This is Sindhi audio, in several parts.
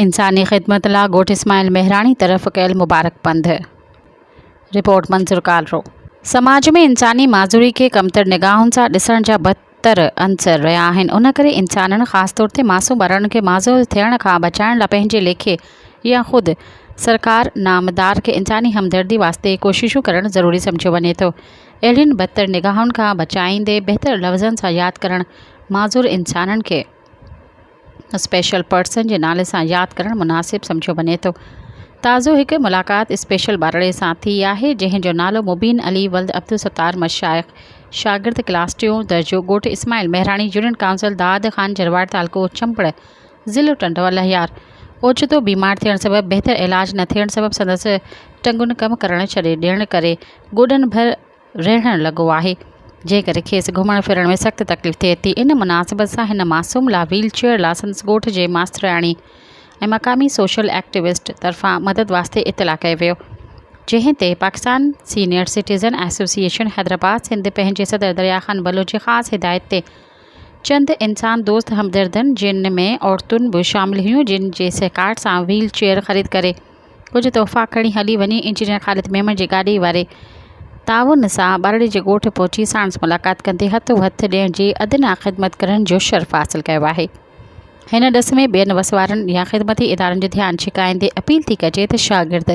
انساني خدمت لا ڳوٺ اسماعيل مهراڻي طرف ڪيل مبارڪ پنڌ، رپورٽ منظور ڪالرو. سماج ۾ انساني معذوري کي ڪمتر نگاهن سان ڏسڻ جا بدتر عنصر رهيا آهن ان ڪري انسانن خاص طور تي معصوم ٻارڙن کي معذور ٿيڻ کان بچائڻ لا پنهنجي ليکي يا خود سرڪار نامدار کي انساني همدردي واسطي ڪوششون ڪرڻ ضروري سمجهيو وڃي ٿو اهڙين بدتر نگاهن کان بچائيندي بهتر لفظن سان ياد ڪرڻ معذور انسانن کي اسپيشل پرسن جي نالي سان ياد ڪرڻ مناسب سمجهيو وڃي ٿو. تازو هڪ ملاقات اسپيشل ٻارڙي سان ٿي آهي جنهن جو نالو مبين علي ولد عبدالستار مشائخ شاگرد ڪلاس ٽيون درجو ڳوٺ اسماعيل مهراڻي يونين ڪائونسل داد خان جروار تعلقو چمبڙ ضلعو ٽنڊو الهيار اوچتو بيمار ٿيڻ سبب بهتر علاج نه ٿيڻ سبب سندس ٽنگن ڪم ڪرڻ ڇڏي ڏيڻ ڪري گوڏن ڀر ريڙهڻ لڳو آهي، جنهن ڪري کيس گهمڻ ڦرڻ ۾ سخت تڪليف ٿئي ٿي. ان مناسبت سان هن معصوم لا ويل چيئر لا سندس ڳوٺ جي ماسترياڻي ۽ مقامي سوشل ايڪٽيوسٽ طرفان مدد واسطي اطلاع ڪيو ويو، جنهن تي Pakistan senior citizen association Hyderabad Sindh پنهنجي صدر دريا خان بلوچ جي خاص هدايت تي چند انسان دوست همدردن جن ۾ عورتون به شامل هيون جن جي سهڪار سان ويل چيئر خريد ڪري ڪجهه تحفا کڻي هلي وڃي انجنيئر خالد ميمڻ جي گاڏي واري تعاون سان ٻارڙي جي ڳوٺ پهچي ساڻس ملاقات ڪندي هٿو هٿ ڏيڻ جي ادنيٰ خدمت ڪرڻ جو شرف حاصل ڪيو آهي. هن ڏس ۾ ٻين وس وارن يا خدمتي ادارن جو ڌيان ڇڪائيندي اپيل ٿي ڪجي ته شاگرد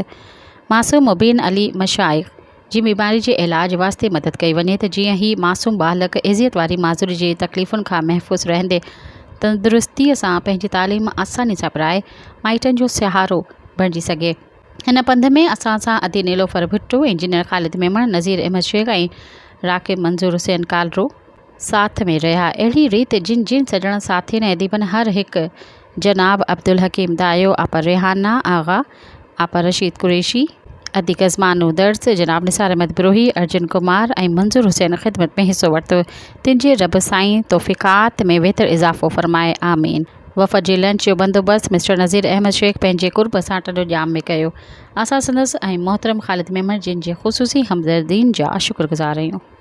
معصوم مبين علي مشائخ جي بيماري جي علاج واسطي مدد ڪئي وڃي ته جيئن هي معصوم ٻالڪ اذيت واري معذوري جي تڪليفن کان محفوظ رهندي تندرستي سان پنهنجي تعليم آساني سان پرائي مائٽن جو سهارو بڻجي سگهي. هن پنڌ ۾ اسان سان ادي نيلوفر ڀٽو، انجنيئر خالد ميمڻ، نذير احمد شيخ ۽ راقم منظور حسين ڪالرو ساٿ ۾ رهيا. اهڙي ريت جن جن سڄڻ ساٿين ۽ اديبن هر هڪ جناب عبدالحڪيم دايو، آپا ريحانه آغا، آپا رشيد قريشي، ادي قزمانو درس، جناب نثار احمد بروهي، ارجن ڪمار ۽ منظور حسين خدمت ۾ حصو ورتو، تن جي رب سائين توفيقات ۾ ويتر اضافو فرمائي. آمين. وفد جي لنچ جو بندوبست مسٽر نذير احمد شيخ پنهنجي قرب سان ٽنڊو ڄام ۾ ڪيو. اسان سندس ۽ محترم خالد ميمڻ جن جي خصوصي همدردين جا شڪرگذار آهيون.